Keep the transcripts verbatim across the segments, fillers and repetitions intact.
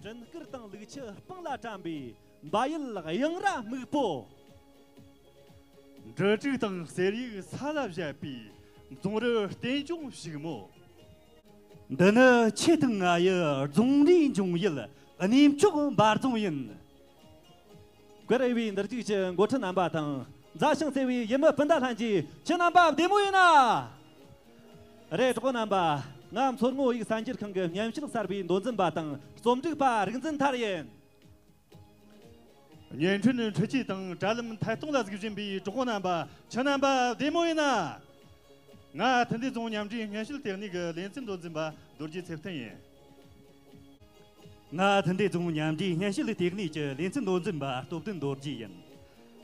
སྤྲིན་དཀར་དང་ལུག་ཁྱུ་སྤང་ལ་བཀྲམ་པའི་འབའ་ཡུལ་གཡང་ར་སྨུག་པོ། འབྲུ་དྲུག་དང་གསེར་ཡིག་ས་ལ་བཞད་པའི་རྫོང་རི་རྟེན་འབྱུང་ཕྱུག་མོ། འདི་ནི་ཁྱེད་དང་ང་ཡི་རྫོང་རིའི་འབྱུང་ཡུལ་གནས་མཆོག་འབའ་རྫོང་ཡིན། བཀུར་འོས་པའི་འདིར་བཅུག་གི་འགོ་ཁྲིད་རྣམ་པ་དང་། མཛའ་ཞིང་བརྩེ་བའི་ཡུལ་མི་སྤུན་ཟླ་ལྷན་རྒྱས། ཁྱེད་རྣམ་པ་བདེ་མོ་ཡིན་ན། རེད། གྲོགས་རྣམ་པ། ང་མཚོ་སྔོན་བོད་ཡིག་གསར་འགྱུར་ཁང་གི་སྨྱན་བྱད་གསར་པའི་མདོ་འཛིན་པ་དང་རྩོམ་སྒྲིག་པ་རིག་འཛིན་ཐར་ཡིན། བརྙན་འཕྲིན་འཕྲུལ་ཆས་དང་དྲ་ལམ་ཐད་གཏོང་ལ་གཟིགས་བཞིན་པའི་གྲོགས་རྣམ་པ། ཁྱེད་རྣམ་པ་བདེ་མོ་ཡིན་ན། ང་ཐུན་ཏེ་རྫོང་མཉམ་འབྲེལ་སྨྱན་བྱད་ལྟེ་གནས་ཀྱི་ལེ་ཚན་མདོ་འཛིན་པ་རྡོ་རྗེ་ཚེ་བརྟན་ཡིན། ང་ཐུན་ཏེ་རྫོང་མཉམ་འབྲེལ་སྨྱན་བྱད་ལྟེ་གནས་ཀྱི་ལེ་ཚན་མདོ་འཛིན་པ་སྟོབས་ལྡན་རྡོ་རྗེ་ཡིན།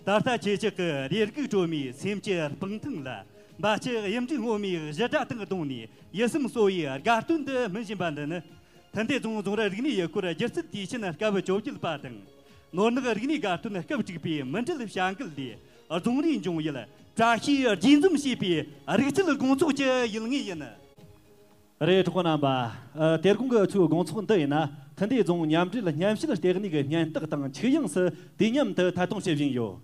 ད་ལྟ་ཁྱེད་ཅག་གི་རེ་སྒུག་སྤྲོ་མའི་སེམས་ཀྱི་སྤང་ཐང་ལ། འབའ་ཅག་གཡུ་འབྲུག་སྔོན་མོའི་ཞུ་སྒྲ་དང་བསྡོངས་ནས་ཡིད་སེམས་གསོ་བའི་དགའ་སྟོན་འདི་སྨིན་བཞིན་པ་འདི་ནི། ཐུན་ཏེ་རྫོང་རྫོང་ར་རིག་གནས་ཡུལ་སྐོར་སྒྱུ་རྩལ་དུས་ཆེན་སྐབས་བཅོ་བརྒྱད་པ་དང་། ནོར་ནག་རིག་གནས་དགའ་སྟོན་སྐབས་དྲུག་པའི་མུ་འབྲེལ་བྱ་འགུལ་ལས། རྫོང་རིའི་འབྱུང་ཡུལ་བཀྲ་ཤིས་རྗེས་འཛོམས་བྱེད་པའི་རིག་རྩལ་དགོང་ཚོགས་ཀྱི་ཡུལ་དངོས་ཡིན། རེད། གྲོགས་པོ་རྣམ་པ། ཨ། དེ་དགོང་གི་ཆུ་དགོང་ཚོགས་འདི་ཡིན་ན། ཐུན་ཏེ་རྫོང་མཉམ་འབྲེལ་སྨྱན་བྱད་ལྟེ་གནས་ཀྱི་སྙན་རྟགས་དང་ཆིག་ཡང་སུ་དུས་མཉམ་དུ་ཐད་གཏོང་བྱེད་བཞིན་ཡོད།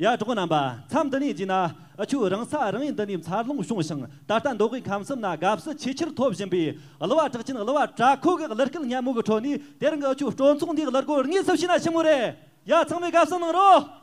ཡ། གྲོགས་པོ་རྣམ་པ། མཚམས་འདི་ནས་བརྗེས་ན། ཨ། ཆུ་རང་ས་རང་ཡུལ་འདི་ནས་འཚར་ལོངས་བྱུང་ཞིང་། ད་ལྟ་མདོ་དབུས་ཁམས་གསུམ་ན་དགའ་བསུ་ཆེས་ཆེར་ཐོབ་བཞིན་པའི་གླུ་བ་གྲགས་ཅན་གླུ་བ་བྲག་འཁོར་གྱི་གླུ་སྐད་སྙན་མོ་གི་ཁྲོད་ནས། དེ་རིང་གི་ཨ་ཆུ་སྤྲོ་ཚོགས་འདིའི་གླུ་སྐོར་དངོས་སུ་ཞུས་ན་ཆི་མོ་རེད། ཡ། ཚང་མས་དགའ་བསུ་གནང་རོགས།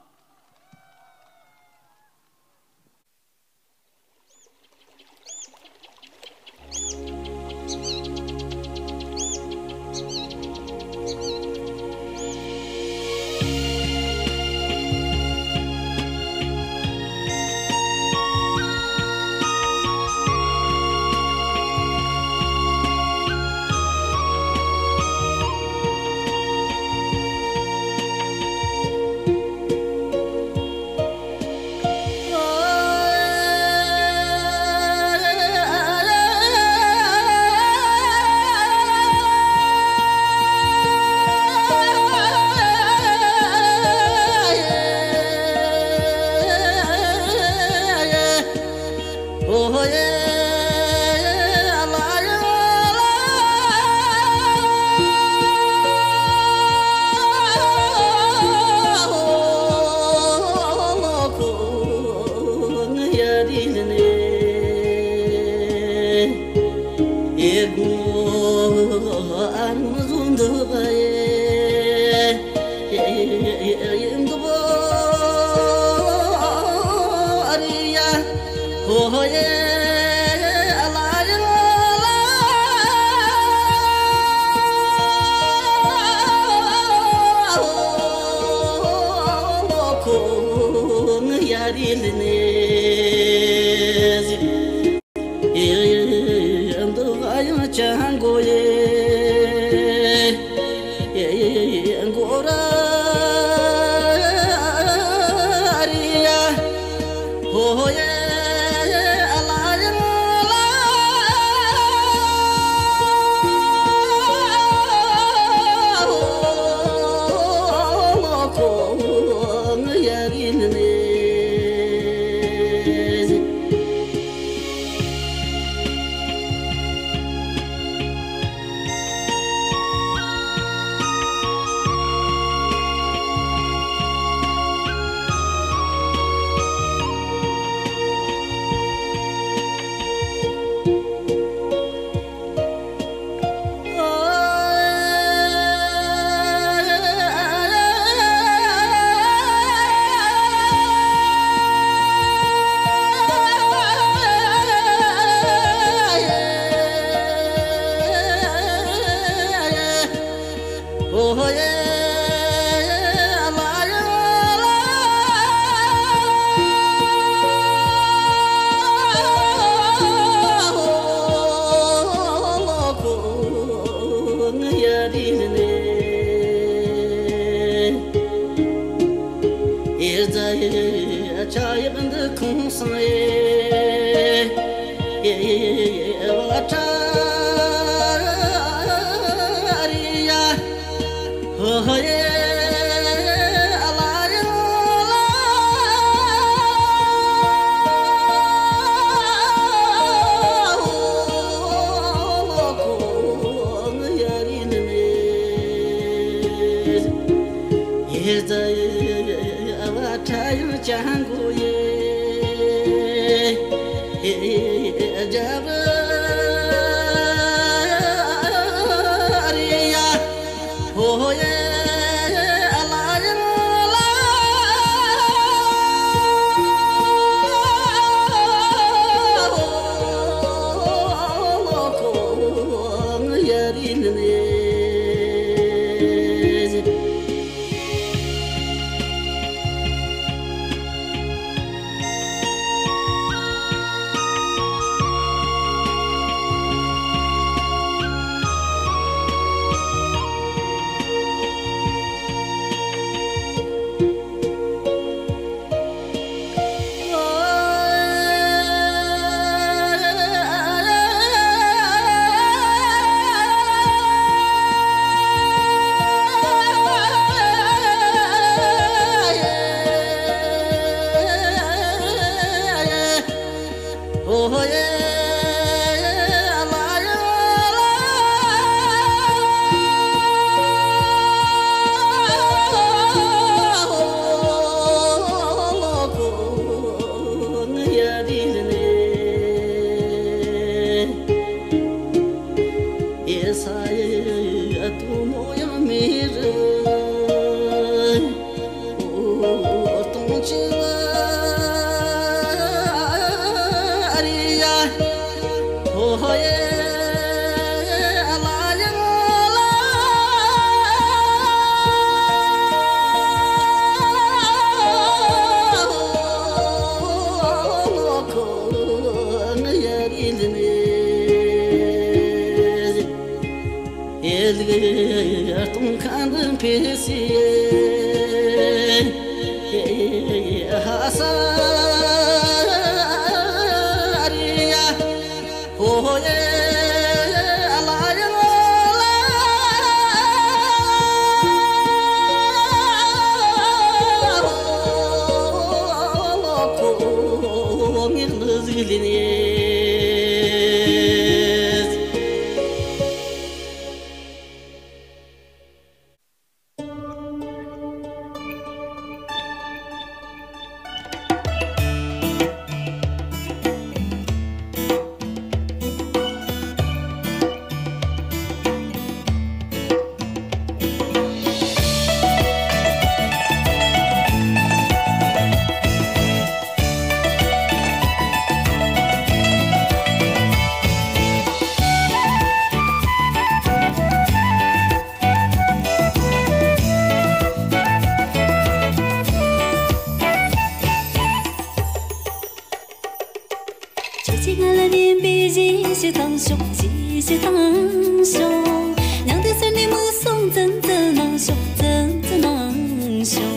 ཁྱོད་ཀྱིས་ང་ལ་བདེན་པའི་གཞས་ཤིག་བཏང་ཤོག་གཞས་ཤིག་བཏང་ཤོག་མྱང་འདས་ཟེར་ནས་མིག་ཟུང་ཙམ་ཙམ་གནང་ཤོག་ཙམ་ཙམ་གནང་ཤོག་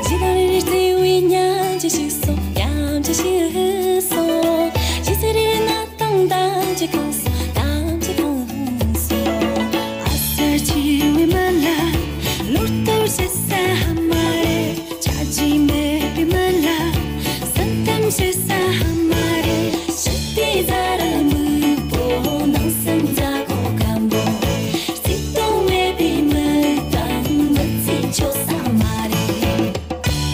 གཞས་དང་རེ་རེ་བརྩེ་བའི་ཉམས་ཀྱི་ཞིག་སོ། ཉམས་ཀྱི་ཞིག་སོ། གཞས་ཚིག་རེ་རེ་ན། དང་དང་ཅི་གང་སོང་། དང་ཅི་གང་སོང་། ཨ་སར་ཆེ་བའི་མ་ལ་ལོ་ལྟར་བྱེད་ས་ཧ་མ་རེད། ཆ་རྒྱུས་མེད་པའི་མ་ལ་སེམས་གཏམ་བྱེད་ས་ཧ་མ་རེད། ཞི་བདེའི་ཟ་ར་མིག་པོ་ནང་སེམས་མཛའ་གོ་སྐམ་པོ། བརྩེ་དུང་མེད་པའི་མི་དང་མི་ཚེ་འཆོལ་ས་མ་རེད།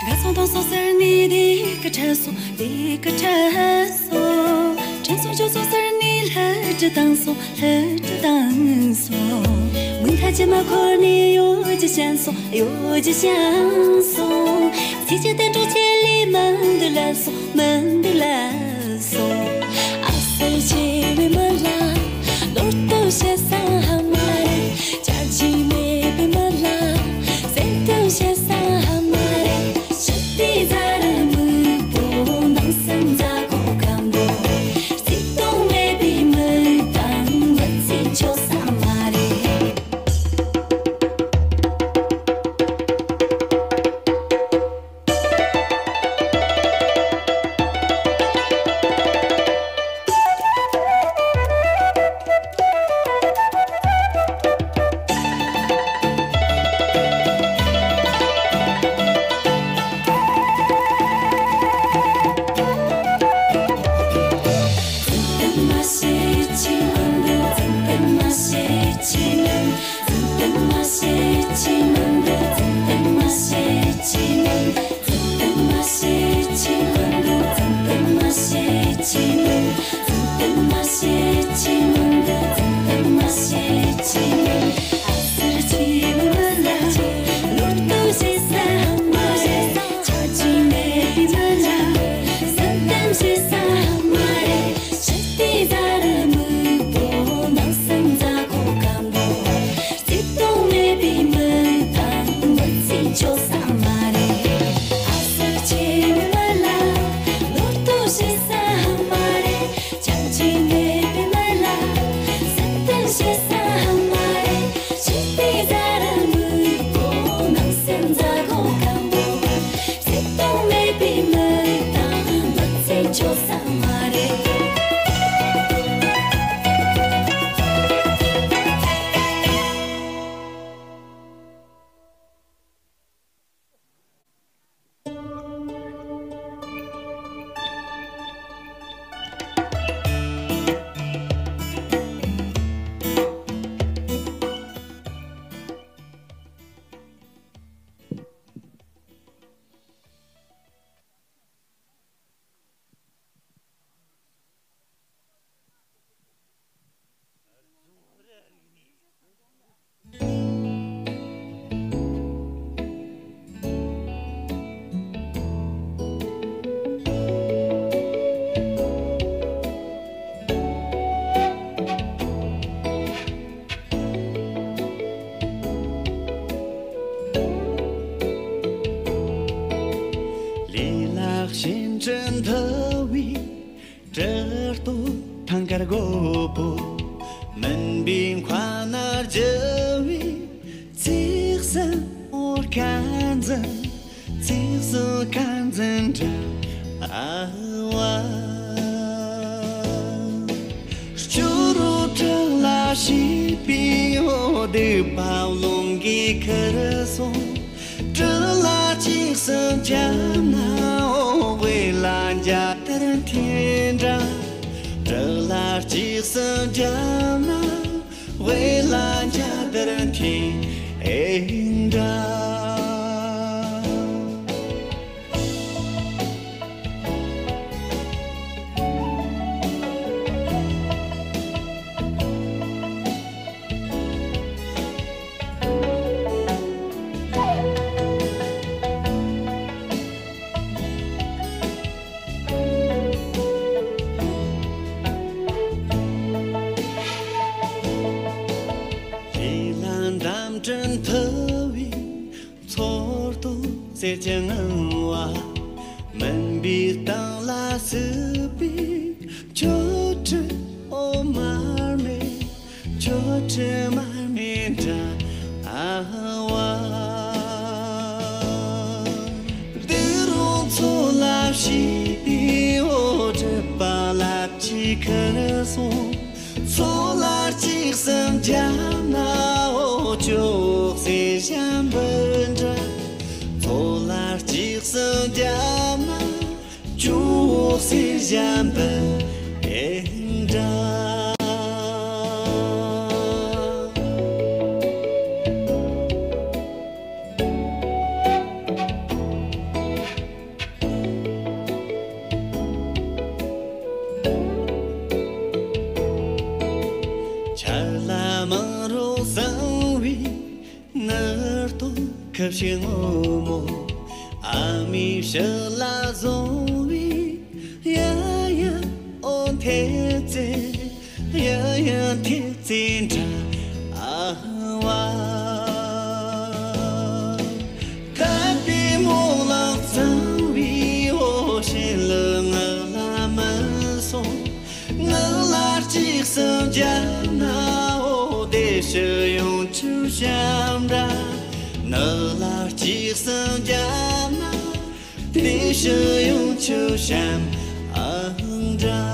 ང་ཚོ་དང་སོ་སར་ནི་དེ་ག་ཁྲ་སོ། དེ་ག་ཁྲ་སོ། དྲན་སོང་ཇོ་སོང་ཟེར་ནས་ལྷ་དྲི་བཏང་སོང་། ལྷ་དྲི་བཏང་སོང་། མུན་ཁ་ཅི་མ་འཁོར་ནས་གཡོ་ཇི་བྱས་སོང་། གཡོ་ཇི་བྱས་སོང་། ཚེ་གཅིག་བསྟན་འགྲོ་ཆེད་ལས་མི་འདུག་ལབ་སོང་། མི་འདུག་ལབ་སོང་། ཨ་སར་ཆེ་བའི་མི་ལ་ལོ་ལྟར་བྱེད་ས་ཧ་མ་རེད། ཆ་རྒྱུས་མེད་པའི་མི་ལ་སེམས་གཏམ་བྱེད་ས་ཧ་མ་རེད། ཞི་བདེའི་ཟ་ར་མིག་པོ་ནང་སེམས་མཛའ་གོ་སྐམ་པོ། བརྩེ་དུང་མེད་པའི་མི་དང་མི་ཚེ་འཆོལ་ས་མ་རེད། ལས་ལག་ཤིན་ཏུ་མཐོ་བའི་དྲི་ཏོ་ཐང་དཀར་སྒོ་པོ། མུན་པའི་མཁའ་ན་རྒྱུ་བའི་ཚིགས་སུ་འོ་ཁ་འཛིན། ཚིགས་སུ་ཁ་འཛིན་དྲ་ཨ་བ། སྐྱོ་རུ་བྲག་ལ་ཞེས་པའི་འོ་སྡིག་པ་རླུང་གིས་ཁུར་སོང་། སྦྲུལ་ལ་གཅིག་སུ་འཇབ་ན་འོ་དབུས་ལ་འཇའ་ལྟར་འཐེན་འདྲ། སྦྲུལ་ལ་གཅིག་སུ་འཇབ་ན་དབུས་ལ་འཇའ་ལྟར་འཐེན་འདྲ། ལྷོད་ལ་འགྲམ་དྲུད་མཐུ་བའི་མཚོ་རྡོ་གསེར་གྱི་ངང་བ། མུན་པའི་གཏིང་ལ་བསིལ་བའི་ཆོ་འཕྲུལ་འོ་མར་མེ། ཆོ་འཕྲུལ་མར་མེ་འདྲ་ཨ་བ། སྡུག་རུང་མཚོ་ལ་ཞེས་པའི་འོ་སྒྲིབ་པ་ལ་གཅིག་ཁུར་སོང་། མཚོ་ལ་གཅིག་སུ་འཇབ་ན་འོ་ཅོག་ཙེ་ཞབས་འབུལ་འདྲ། མཚོ་ལ་གཅིག་སུ་འཇབ་ན་ཅོག་ཙེ་ཞབས་འབུལ་འདྲ། ཆར་ལ་མང་རུ་བཟང་བའི་ནུར་ཏོ་ཁབ་ཞིག་སྔོན་མོ། ཨ་མའི་ཕྱི་ལ་བཟུང་བའི་ཡ་ཡ་འོ་ཐེ་ཚེ། ཡ་ཡ་ཐེ་ཚེ་འདྲ་ཨ་བ། ཐབ་པའི་མོ་ལག་གཙང་བའི་འོ་ཞིང་ལ་ངག་ལ་མི་སོང་། ནགས་ལ་གཅིག་སུ་འཇབ་ན་འོ་དེ་ཕྱི་ཡོང་ཆུ་ཤམ་འདྲ། ནགས་ལ་གཅིག་སུ་འཇབ་ན་དེ་ཕྱི་ཡོང་ཆུ་ཤམ་ཨང་འདྲ།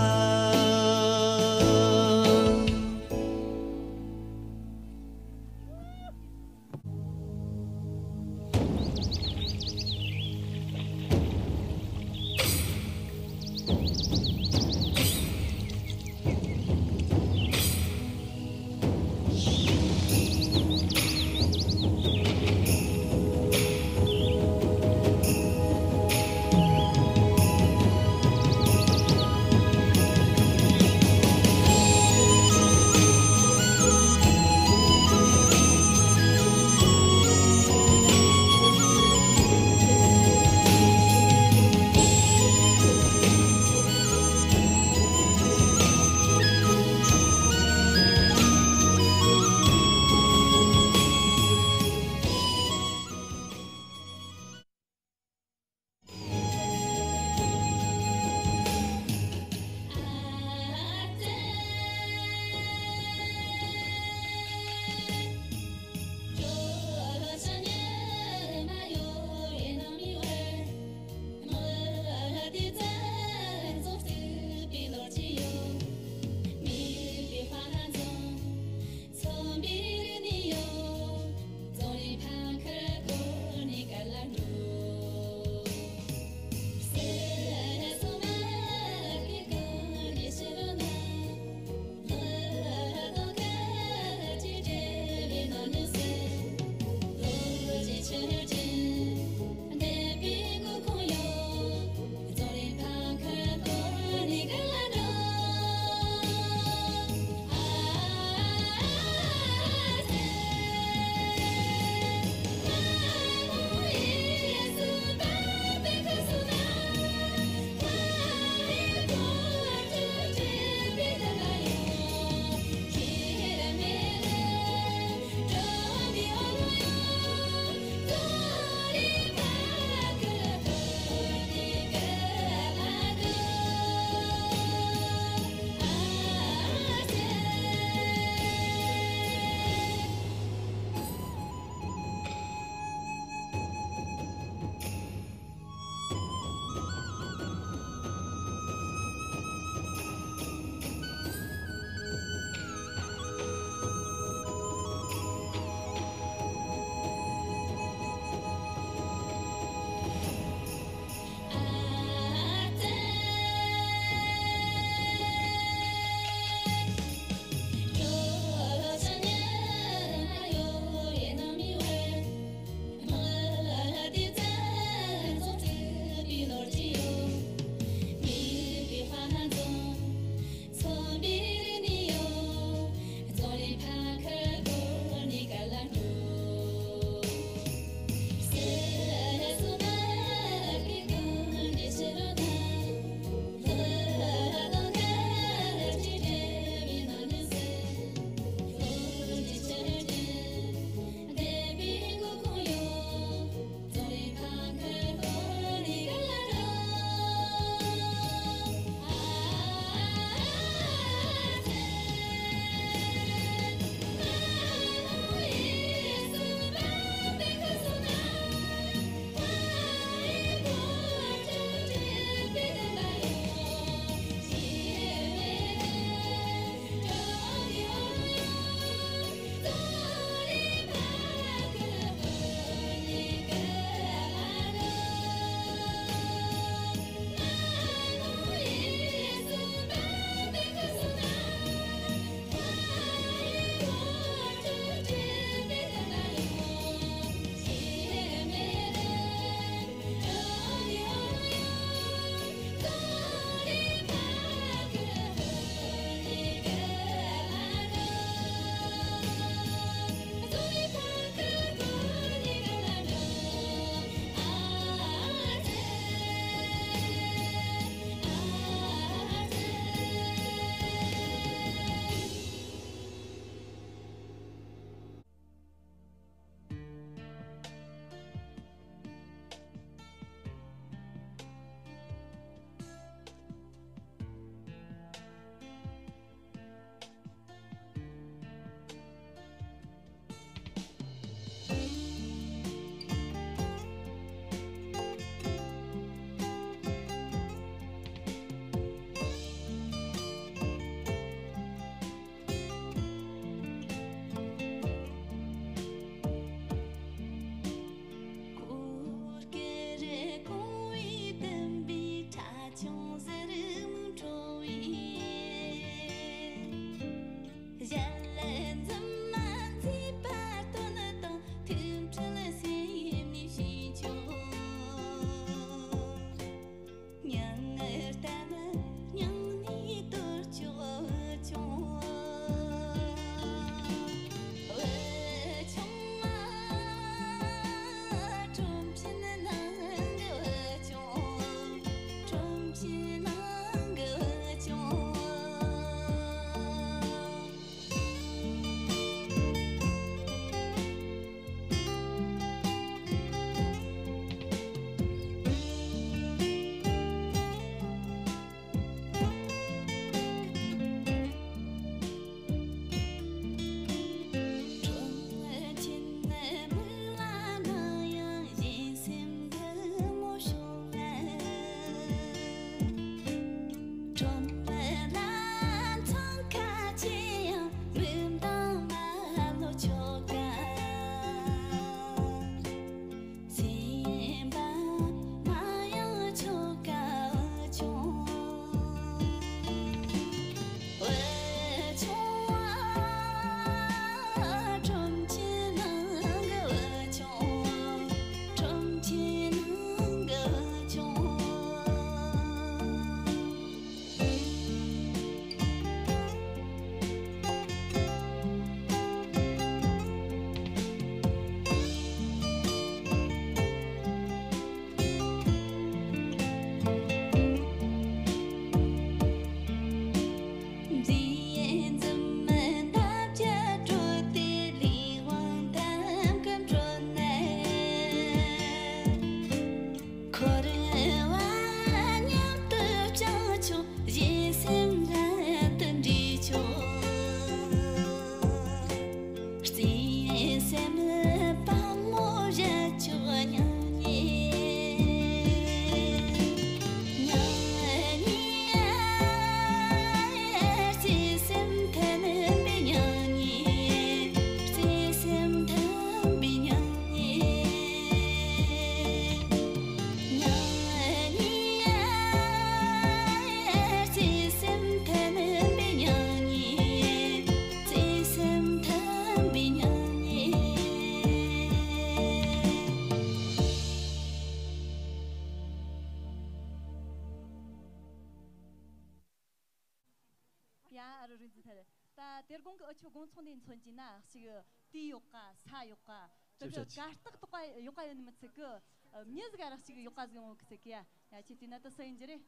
ད་དེ་དགོང་གི་ཨ་ཆོ་དགོང་ཚོགས་འདི་མཚོན་གྱི་ན་ཞིག་དུས་ཡོད་ཀ་ས་ཡོད་ཀ་དེ་གི་ཅི་བྱ་ཅི། གར་སྟེགས་དོག་པ་ཡོད་ཀ་ཡོད་ནི་མི་ཚད་གི་མྱི་ཟིག་ག་ར་ཞིག་ཡོད་ཀ་ཟིག་ཡོང་གི་ཟེར་གི་ཡ། ཡ་ཁྱེད་དེ་ན་ད་སུ་ཡིན་གྱི་རེད།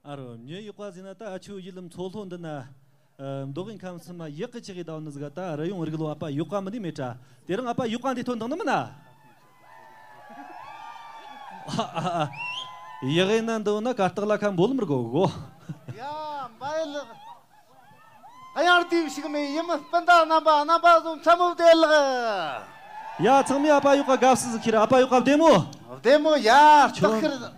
ཨ་རོ་མྱི་ཡོད་ཀ་ཟིག་ན་ད་ཨ་ཆོ་ཡིད་ལམ་མཚོ་ལྷོ་འདི་ན། མདོ་དབུས་ཁམས་གསུམ་མ་ཡག་གི་ཆགས་གི་ད་ནི་ཟིག་ད་ར་ཡོང་རིག་ལོ་ཨ་ཕ་ཡོད་ཀ་མི་ནི་མེད་ཏྲ། དེ་རིང་ཨ་ཕ་ཡོད་ཀ་འདི་ཐོན་དང་ནི་མིན་ན། ཡག་ཡིན་ན་འདི་ན་གར་སྟེགས་ལ་ཁ་འབོལ་མི་དགོ་གོ། ཡ་འབའ་ལགས། གཡང་དུས་ཞིག་མེད་ཡིན་མི་སྤུན་ཟླ་རྣམ་པ་རྣམ་པ་ཟུང་ཚ་མོ་བདེ་ལགས། ཡ་ཚང་མས་ཨ་ཕ་ཡོད་ཀ་དགའ་བསུ་ཟིག་ཁྱེར། ཨ་ཕ་ཡོད་ཀ་བདེ་མོ། བདེ་མོ་ཡ་ཁྱོད་སྟག་ཤར།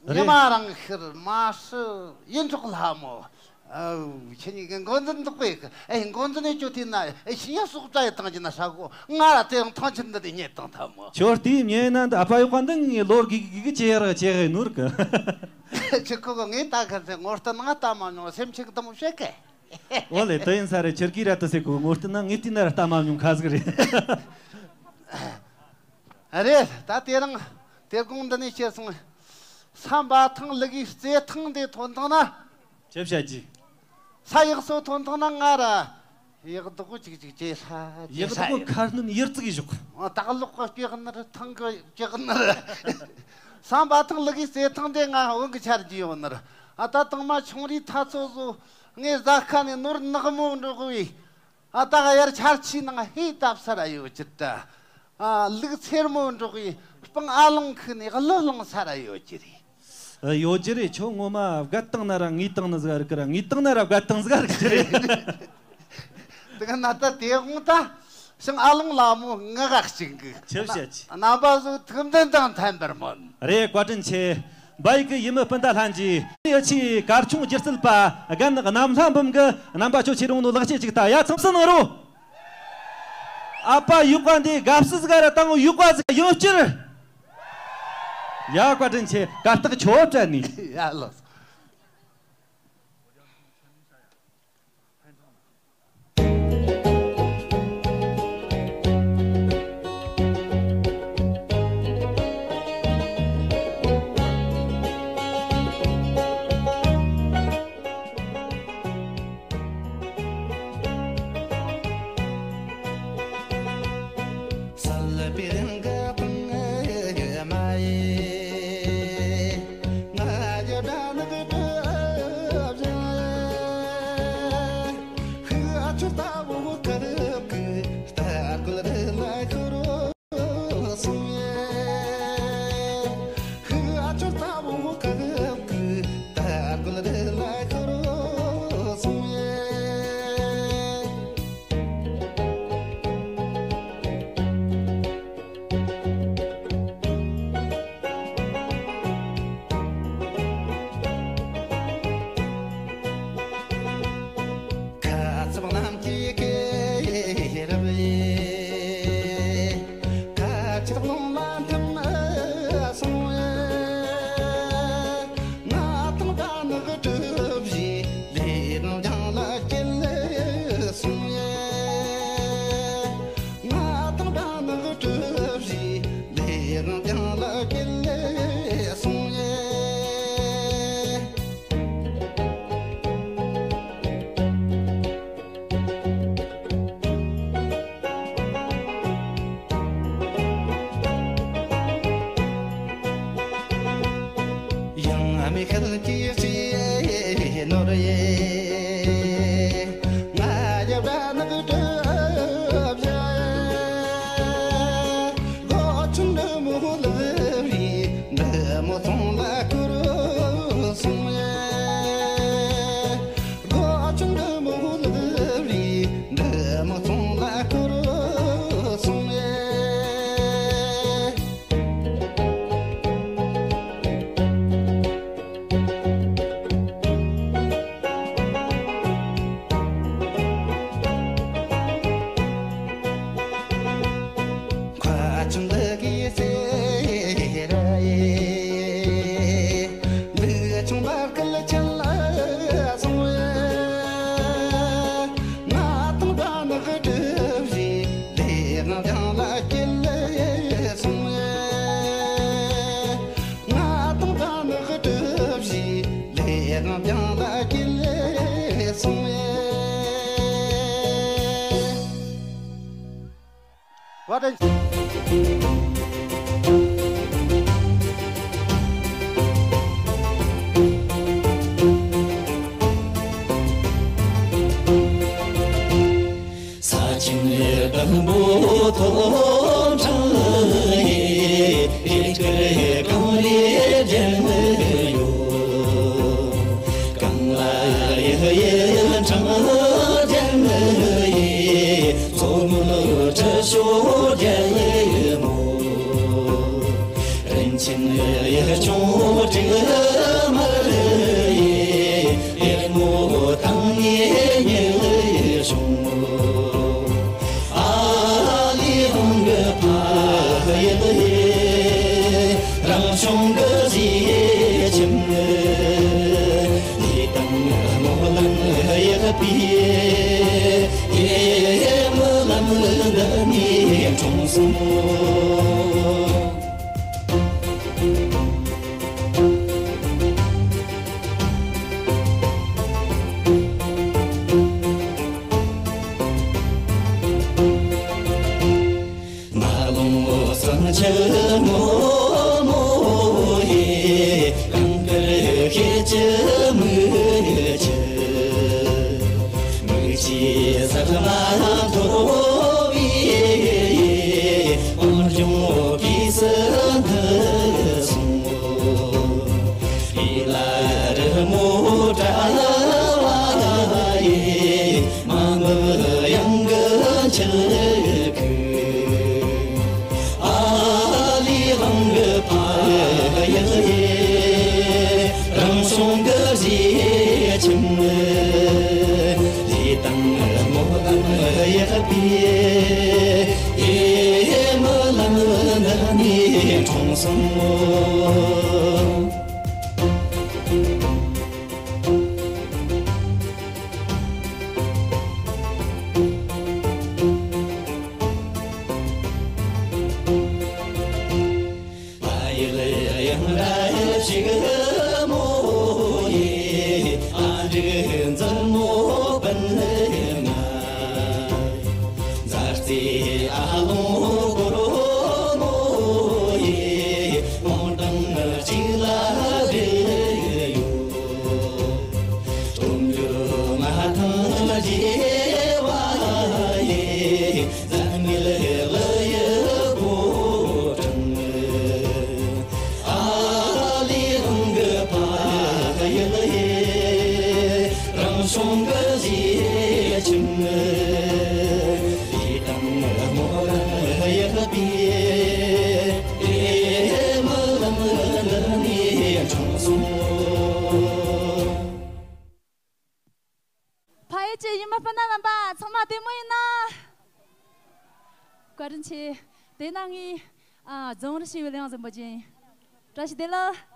རེད། ཉི་མ་རང་ཤར་མ་ཤི་ཡིན་ཆོག་ལྷ་མོ། ཨ་ཁྱེད་གཉིས་ཀྱི་འགོ་འཛིན་འདུག་པས་ཨེ་འགོ་འཛིན་ནས་ཅོ་དེ་ན་ཨེ་ཤི་ཡ་སོག་བྲ་ཡི་བཏང་གྱི་ན་ཧྲ་གོ། ང་ར་དེ་ཡང་ཐང་ཆེན་འདི་ནས་རྙེད་བཏང་ཐལ་མོ། ཁྱོད་དེའི་ཉེ་ན་འདི་ཨ་ཕ་ཡོད་ཀ་འདི་ངའི་ལོར་གི་གི་གི་ཅེ་ཡར་ཅེ་གི་ནུར་གི། ཁྱེད་ཁོ་གི་ངས་ད་ག་ཚེ་ངོ་ལྟ་ནང་ལྟ་མ་མྱོང་སེམས་ཆེ་གི་དམ་བཤད་གི། ཨོ་ལེ་དུ་ཡིན་ས་རེད། ཁྱེད་ཀྱིས་ར་དུ་ཟེར་གོ། ངོ་ལྟ་ན་ངས་བལྟས་ན་ར་ལྟ་མ་མྱོང་ཁ་ཟིག་རེད། རེད། ད་དེ་རིང་དེ་དགོང་འདི་ནས་ཁྱེར་སོང་། ས་འབའ་ཐང་ལི་གི་རྩེ་ཐང་དེ་ཐོན་ཐང་ན། ཅེ་བྱ་ཅི། ས་ཡག་སོ་ཐོན་ཐང་ན་ང་ར། ཡག་དོག་ཅིག་ཅིག་ཅེ་ལྷ་ཅེ་ཡག་ལྷ་དོག་ཡོད། ཁ་སྣོན་ཡིར་ཙིག་བཞུགས། ཨ་སྟག་ལོག་གི་སྐྱེག་ནར་ཐང་གི་སྐྱེག་ནར། ས་འབའ་ཐང་ལི་གི་རྩེ་ཐང་དེ་ང་འོན་གི་ཆར་གྱི་ཡོད་ནར། ཨ་ད་དང་མ་ཆུང་རིས་ཐ་ཚོ་བཟོ། ངས་ཟ་ཁ་ནས་ནོར་ནག་མོ་འགྲོ་གི། ཨ་ད་ག་ཡར་ཆར་ཆུའི་ནང་ཧེ་བཏབ་ས་ར་ཡོད་ཀྱི་ད། ཨ་ལུག་ཚེར་མོ་འགྲོགས་ཡི་སྤང་ཨ་ལོང་ཁུ་ནས་གླུ་ལོང་ས་ར་ཡོད་ཀྱི་རེད། ཨ་ཡོད་ཀྱི་རེད། ཁྱོད་ངོ་མ་བརྒལ་བཏང་ན་ར་ངས་བཏང་ནི་ཟིག་རིག་གི་ར། ངས་བཏང་ན་ར་བརྒལ་བཏང་ཟིག་རིག་གི་རེད། དེ་ག་ན་ད་དེ་དགོང་ད་ཤིང་ཨ་ལོང་ལ་མོ་ངག་ག་གཅིག་གི་ཆེ་བཤད་ཀྱི། རྣམ་པ་ཚོ་ཐུགས་འདུན་དང་མཐུན་པར་སྨོན། རེད། བཀའ་དྲིན་ཆེ། འབའ་ཡིག་གི་ཡུལ་མི་སྤུན་ཟླ་ལྷན་རྒྱས། ཡ་ཆེའི་གར་ཆུང་སྒྱུ་རྩལ་པ་རྒན་གནམ་ལྷ་འབུམ་གྱི་རྣམ་པ་ཆོ་ཆེ་རུང་ནོ་ལག་ཆེ་ཅིག་ལྟ་ཡ་ཚང་སུ་ནང་རུ། ཨ་ཕ་ཡུག་པ་འདི་དགའ་བསུ་ཟིག་ར་བཏང་ཡུག་པ་ཟིག་ཡོད་ཕྱིར། ཡ་བཀའ་དྲིན་ཆེ། གར་སྟེགས་ཆོ་བྲལ་ནས། ཡ་ལོ། བཀའ་དྲིན་ཆེ། ས་ཆེན་སྡོང་པོ་ཐོག་འཕྲང་ཡི། རིགས་དཀར་གངས་རིའི་རྒྱན་ཡོད། གངས་ལ་ཡི་ཡི་འཕྲང་རྒྱན་ཡི། མཚོ་སྔོན་ཁྲི་ཤོད་རྒྱལ་མོ། རིན་ཆེན་ཡིད་ཆུང་དྲི་མ་ཡིས། ཡིད་སྨོན་དང་ཉེ་ཉེ་བྱུང་། ཨ་ལི་ཧང་གི་ཕ་ཡི་ཡི། རང་བྱུང་གི་གཟི་ཁྱིམ། ལུས་དང་སྨོན་ལམ་ཡག་པའི། ཡིད་སྨོན་ལམ་འདི་ནས་འཁྲུངས་སོང་། མ་ལོང་སེམས་ཅན་ངོ་མ་ཡི། གངས་དཀར་ཤེལ་གྱི་མིག་ཆུ། མིག་ཆུའི་ཟེགས་མ་འཐོར་བའི། འོན་ཀྱང་སྐྱེས་སུ་འདི་སོང་། ལ་རི་མོ་བཀྲ་བ་ཡི། མ་འབབ་གཡང་གི་འཁྱིལ་ཁུག་ཨ་ལི་ཝང་གི་ཕ་ཡི་ཡི། རང་བྱུང་གི་གཟི་ཁྱིམ། ལུས་དང་སྨོན་ལམ་ཡག་པའི། ཡིད་སྨོན་ལམ་འདི་ནས་འཁྲུངས་སོང་། ཕ་ཡུལ་གཡང་རལ་ཞིག་མོ་ཡི། ཨ་འབྲུག་མཛུབ་མོ་སྤུན་ལྔ། མཛའ་བརྩེའི་ཨ་ལོང་སྒོར་མོ་ཡི། སྤང་ཐང་གཅིག་ལ་སྦྲེལ་ཡོད། སྟོད་འགྱུར་མངའ་ཐང་རྒྱས་པ་ཡི། འཛད་མེད་ཀླུ་ཡི་ཕོ་བྲང་། ཨ་ལི་ཝང་གི་ཕ་ཡུལ་ཡི། རང་བྱུང་གི་གཟི་ཁྱིམ། ལུས་དང་སྨོན་ལམ་ཡག་པའི། ཡིད་སྨོན་ལམ་འདི་ནས་འཁྲུངས་སོང་། ཕ་ཡུལ་གྱི་ཡུལ་མི་སྤུན་ཟླ་རྣམ་པ་ཚང་མ་བདེ་མོ་ཡིན་ན། བཀའ་དྲིན་ཆེ། དེ་ན་ངས་ཨ་རྫོང་རི་ཞེས་པའི་གླུ་དབྱངས་འཛིན་པ་ཅན། བཀྲ་ཤིས་བདེ་ལེགས།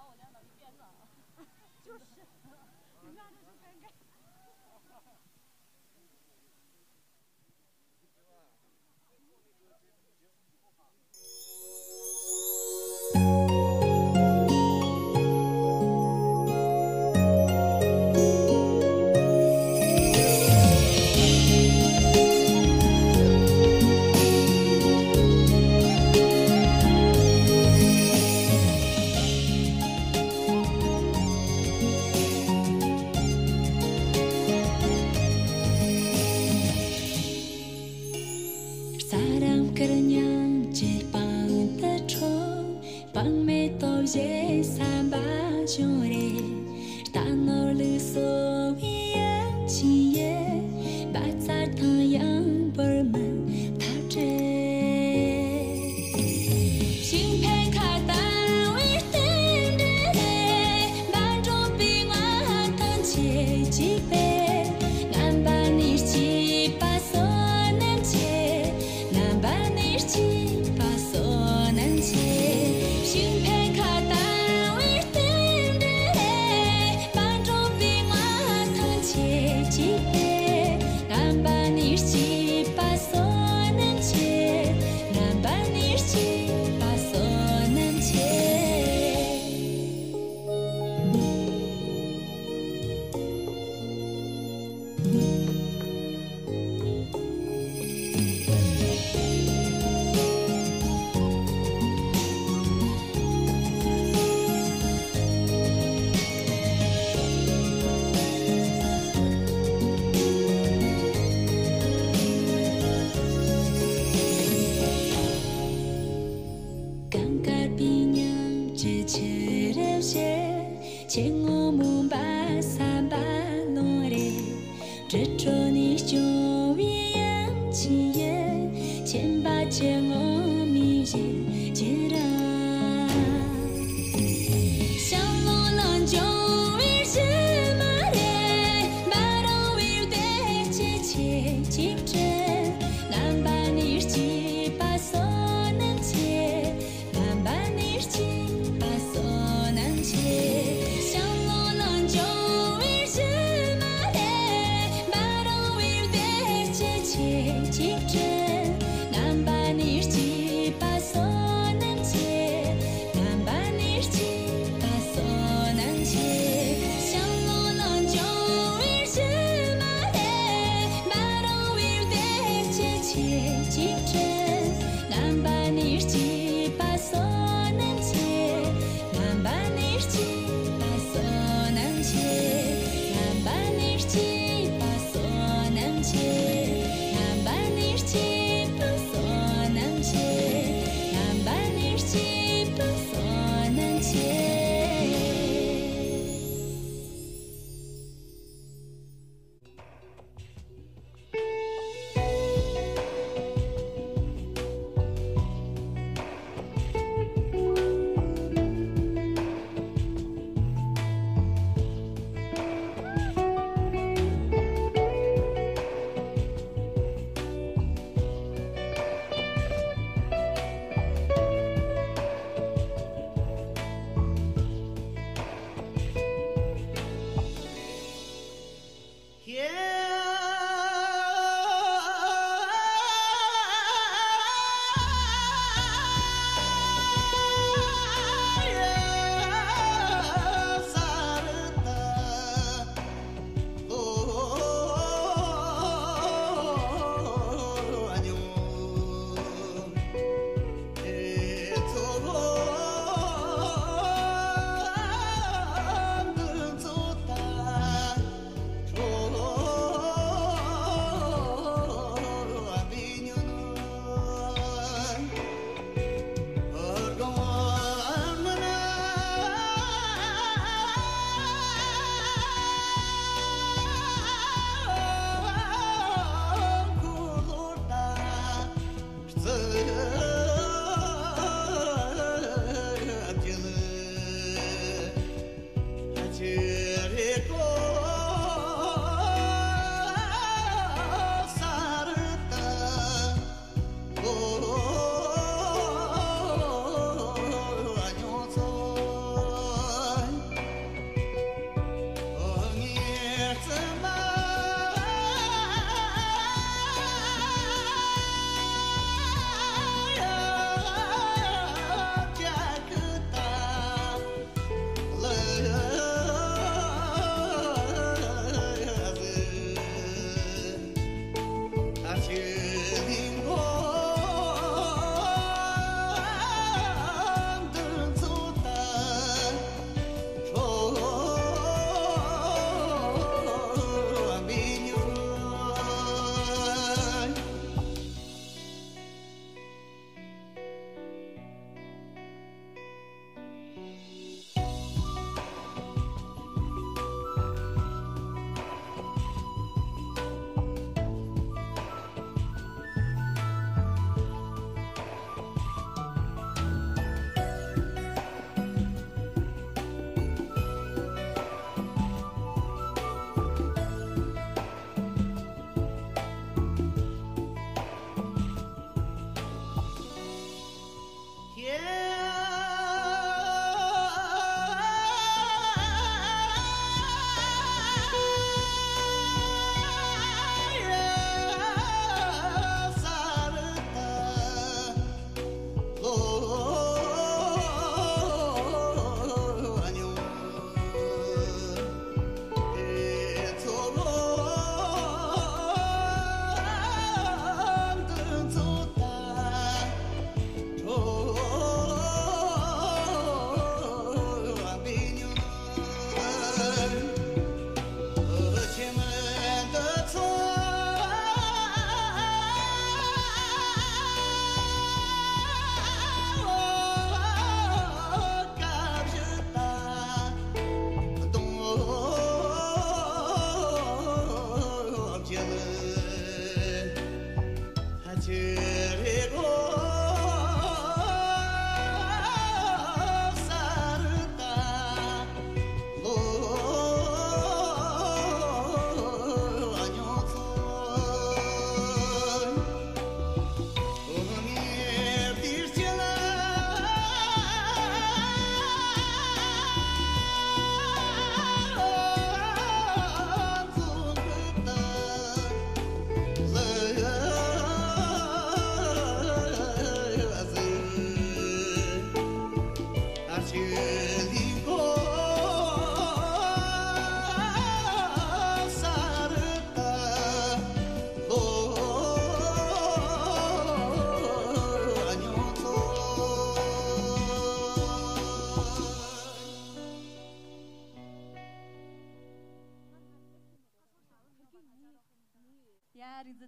ཅིག་དྲན། རྣམ་པ་ནི་སྐྱིད་པ་བསོད་ནམས་ཆེ། རྣམ་པ་ནི་སྐྱིད་པ་བསོད་ནམས་ཆེ། ཞང་བློན་ལ་འབྱོར་བའི་གཞི་མ་རེད། འབའ་རོག་པའི་བདེ་སྐྱིད་ཆེ་ཅིག་དྲན། རྣམ་པ་ནི་སྐྱིད་པ་བསོད་ནམས་ཆེ། རྣམ་པ་ནི་སྐྱིད་པ་བསོད་ནམས་ཆེ། ཞང་བློན་ལ་འབྱོར་བའི་གཞི་མ་རེད། འབའ་རོག་པའི་བདེ་སྐྱིད་ཆེ་ཅིག་དྲན། རྣམ་པ་ནི་སྐྱིད་པ་བསོད་ནམས་ཆེ། རྣམ་པ་ནི་སྐྱིད་པ་བསོད་ནམས་ཆེ། རྣམ་པ་ནི་སྐྱིད་པ་བསོད་ནམས་ཆེ། རྣམ་པ་ནི་སྐྱིད་པ་བསོད་ནམས་ཆེ། རྣམ་པ་ནི་སྐྱིད་པ་བསོད་ནམས་ཆེ།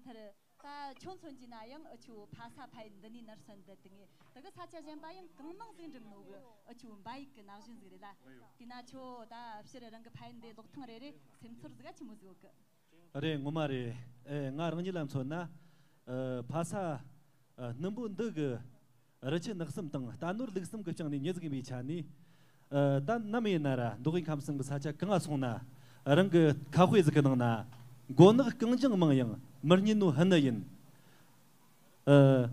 མཐར། ད་ཁྱོད་མཚོན་གྱི་ན་ཡང་ཨུ་ཆོ་ཕ་ས་ཕ་ཡུལ་འདི་ནས་ནར་སོན་འདི་དེ་ངས་དེ་གི་ས་ཆ་གཞན་པ་ཡང་གང་མང་ཟིག་འགྲིམ་ནོ་གི་ཨུ་ཆོ་འབའ་ཡིག་གི་ན་གཞོན་ཟིག་རེད་ལ། དེ་ན་ཁྱོད་ད་ཕྱིར་རང་གི་ཕ་ཡུལ་འདི་ལོག་ཐེངས་རེ་རེ་སེམས་ཚོར་ཟིག་ག་ཆི་མོ་ཟིག་ཡོད་གི། རེད། ངོ་མ་རེད། ཨེ། ང་རང་ཉིད་ལ་མཚོན་ན། ཨ། ཕ་ས། ཨ། སྣུམ་པོ་འདི་གི་རི་ཆུ་ནགས་གསུམ་དང་རྟ་ནོར་ལུག་གསུམ་གི་ལྕངས་ནས་མྱི་ཟིག་ཡིན་པའི་ཆ་ནས། ཨ། ད་ནམ་ཡིན་ན་ར་མདོ་དབུས་ཁམས་གསུམ་གི་ས་ཆ་གང་ང་སོང་ན་རང་གི་ཁ་དཔེ་ཟིག་གི་ནང་ན། མགོ་ནག་རྐང་རྒྱང་མང་ཡང་མི་རྙེད་ནོ་ཧི་ནི་ཡིན། ཨ།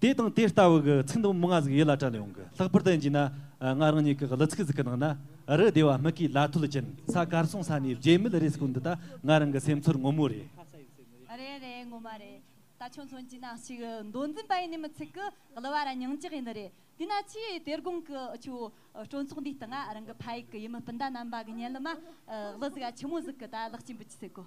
དེ་དང་དེ་ལྟ་བུ་གི་ཚིག་འདི་མང་ང་ཟིག་ཡིད་ལ་དྲན་ཡོང་གི། ལྷག་པར་དུ་ཡིན་གྱི་ན། ཨ། ང་རང་ཉིད་ཀྱི་གླུ་ཚིག་ཟིག་གི་ནང་ན། རི་སྡེ་བ་མི་དགེའི་ལ་ཐོལ་ཅན། ས་གར་སོང་ས་ནས་བརྗེད་མེད་རེད་ཟེར་གོ་འདི་ད་ང་རང་གི་སེམས་ཚོར་ངོ་མ་རེད། རེད་རེད། ངོ་མ་རེད། ད་ཁྱོད་མཚོན་གྱི་ན་ཞིག་མདོ་འཛིན་པ་ཡིན་ནི་མི་ཚིག་གི་གླུ་བ་ར་མྱིང་ལྕགས་ཡིན་ནི་རེད། དེ་ན་ཆི་དེ་དགོང་གི་ཨུ་ཆོ་སྤྲོ་ཚོགས་འདིའི་སྟེང་ང་རང་གི་ཕ་ཡུལ་གི་ཡུལ་མི་སྤུན་ཟླ་རྣམ་པ་གི་སྙན་ལམ་མ་གླུ་ཟིག་ག་ཆི་མོ་ཟིག་གི་ད་ལག་ཅིག་འབུལ་ཅི་ཟེར་གོ།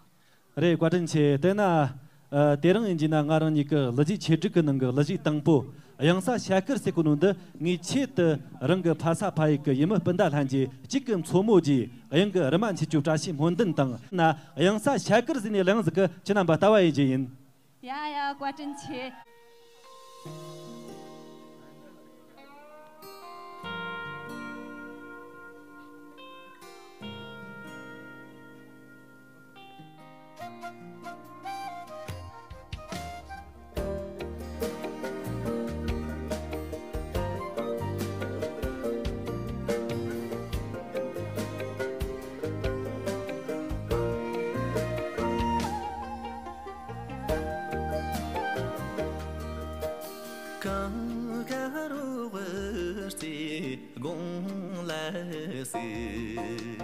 རེད། བཀའ་དྲིན་ཆེ། དེ་ན། ཨ། དེ་རིང་ཡིན་གྱི་ན་ང་རང་ཉིད་ཀྱི་གླུ་གཞས་ཆེད་སྒྲིག་གི་ནང་གི་གླུ་གཞས་དང་པོ་གཡང་ས་ཤ་དཀར་ཟེར་གོ་ནོ་འདི་ངས་ཆེད་དུ་རང་གི་ཕ་ས་ཕ་ཡུལ་གྱི་ཡུལ་མི་སྤུན་ཟླ་ལྷན་རྒྱས་གཅིག་གི་མཚོ་མོ་རྒྱས་གཡང་གི་རི་མ་མཆེད་ཅོ་བཀྲ་ཤིས་སྨོན་འདུན་དང་། ན་གཡང་ས་ཤ་དཀར་ཟེར་ནས་གླུ་དབྱངས་ཟིག་གི་ཁྱེད་རྣམ་པ་ལྟ་བ་ཡིན་རྒྱུ་ཡིན། ཡ་ཡ། བཀའ་དྲིན་ཆེ། གངས་དཀར་རོ་བར་རྩེ་དགུང་ལ་གཟིགས།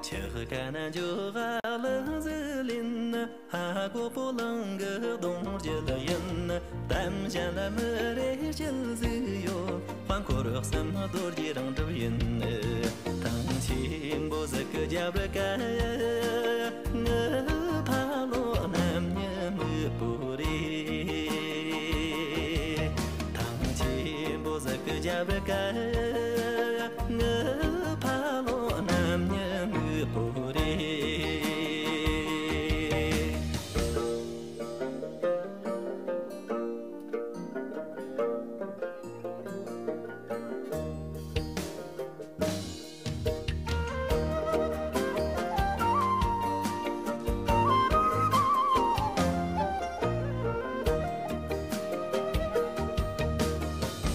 ཆུ་ཁ་ན་འཇོ་བ་ལ་གཟིགས་ལིན། ཧ་གོ་པོ་ལང་གི་གདུང་རྒྱུད་ཡིན། གཏམ་གཞན་ལ་མི་རེ་སྐྱེལ་ཟིག་ཡོད། དཔལ་འཁོར་གསུམ་རྡོ་རྗེ་རང་གྲུབ་ཡིན། ཐང་ཆེན་པོ་ཟིག་གི་རྒྱབ་ཀ་ངའི་ཕ་ལོ་རྣམ་གཉིས་མིག་པོ་རེད། ཐང་ཆེན་པོ་ཟིག་གི་རྒྱབ་ཀ་ངའི་ཕ་ལོ་རྣམ་གཉིས་མིག་པོ་རེད།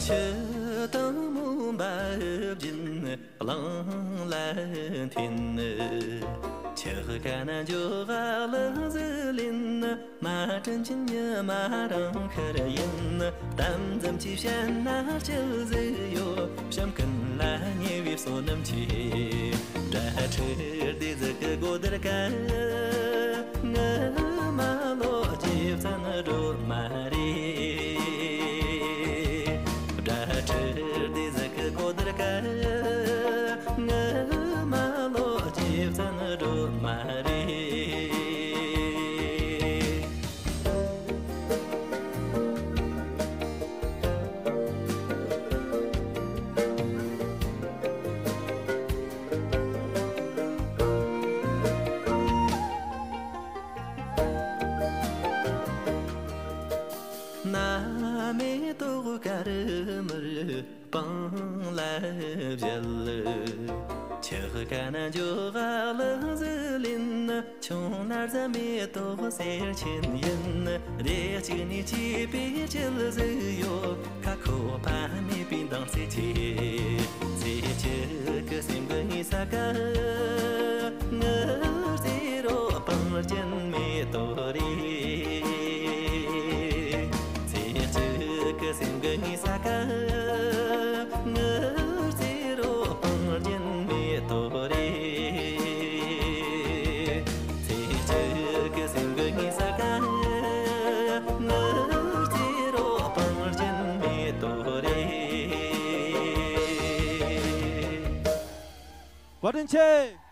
ཆུ་དྭངས་མོ་འབབ་བཞིན་གླིང་ལ་འཐེན། ཆུ་ཁ་ན་འཇོ་བ་ལ་གཟིགས་ལིན། མ་དྲིན་ཆེན་ཉི་མ་རང་ཁར་ཡིན། གཏམ་ཙམ་གྱིས་བཤད་ན་སྐྱིད་ཟིག་ཡོད། བྱམས་མགོན་ལ་ཉེ་བའི་བསོད་ནམས་ཆེ། དགྲ་ཁྲིད་སྡེ་ཟིག་གི་གོ་བརྡར་ཀ་ངའི་མ་ལོ་རྗེ་བཙན་སྒྲོལ་མ་རེད། དགྲ་ཁྲིད་སྡེ་ཟིག་གི་གོ་བརྡར་ཀ་ངའི་མ་ལོ་རྗེ་བཙན་སྒྲོལ་མ་རེད། ན་མེ་ཏོག་དཀར་དམར་སྤང་ལ་བཞད། ཆུ་ཁ་ན་འཇོ་བ་ལ་གཟིགས་ལིན། ཆུང་ན་རྫ་མེ་ཏོག་སེར་ཆེན་ཡིན། རེ་གཅིག་ནས་སྐྱེས་པའི་སྐྱིད་ཟིག་ཡོད། ཁ་ཁོ་ཕ་མེད་པའི་འདང་ཚད་ཆེ། ཚེ་གཅིག་གི་སེམས་ཀྱི་ངོ་ས་ཀ་ངའི་རྩེ་རོ་སྤང་རྒྱན་མེ་ཏོག་རེད། ཚེ་གཅིག་གི་སེམས་ཀྱི་ངོ་ས་ཀ་ངའི་རྩེ་རོ་སྤང་རྒྱན་མེ་ཏོག་རེད། ཚེ་གཅིག་གི་སེམས་ཀྱི་ངོ་ས་ཀ་ངའི་རྩེ་རོ་སྤང་རྒྱན་མེ་ཏོག་རེད། བཀའ་དྲིན་ཆེ།